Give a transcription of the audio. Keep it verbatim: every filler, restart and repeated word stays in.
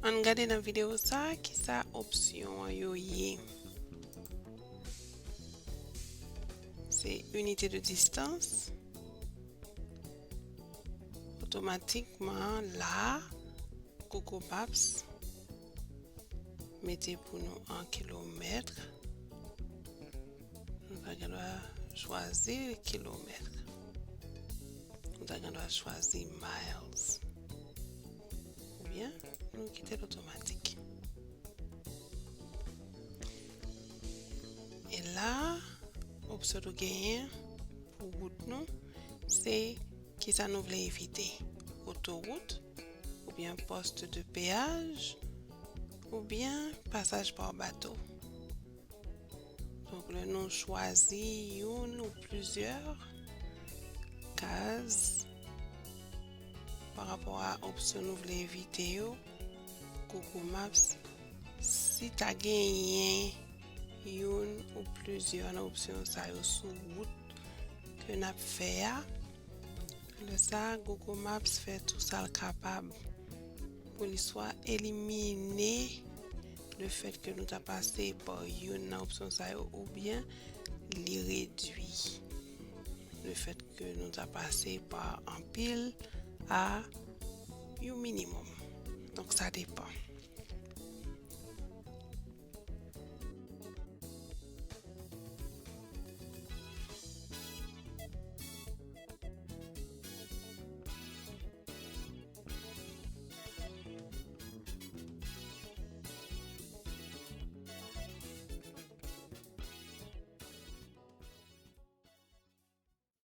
Ann gade nan videyo sa a kisa opsyon an yo ye. Se unité de distance. Otomatikman la, Google Maps mete pou nou an kilomèt. Nou ta gen dwa chwazi kilomèt. Nou ta gen dwa chwazi miles. Oubyen, nou kite l otomatik. E la, opsyon nou genyen pou wout nou, se kisa nou vle evite. Otowout, oubyen post de peyaj, oubyen pasaj pa bato. Donk, lè nou chwazi youn ou plizyè kaz pa rapò a opsyon nou vle evite yo, Google Maps, si ta genyen youn ou plizyè nan opsyon sa yo sou wout ke n ap fè a, lè sa a, Google Maps fè tou sa l kapab pou li swa elimine lefèt ke nou ta pase pa youn nan opsyon sa yo, oubyen li redui lefèt ke nou ta pase pa anpil a yon minimòm. Donk, sa depann.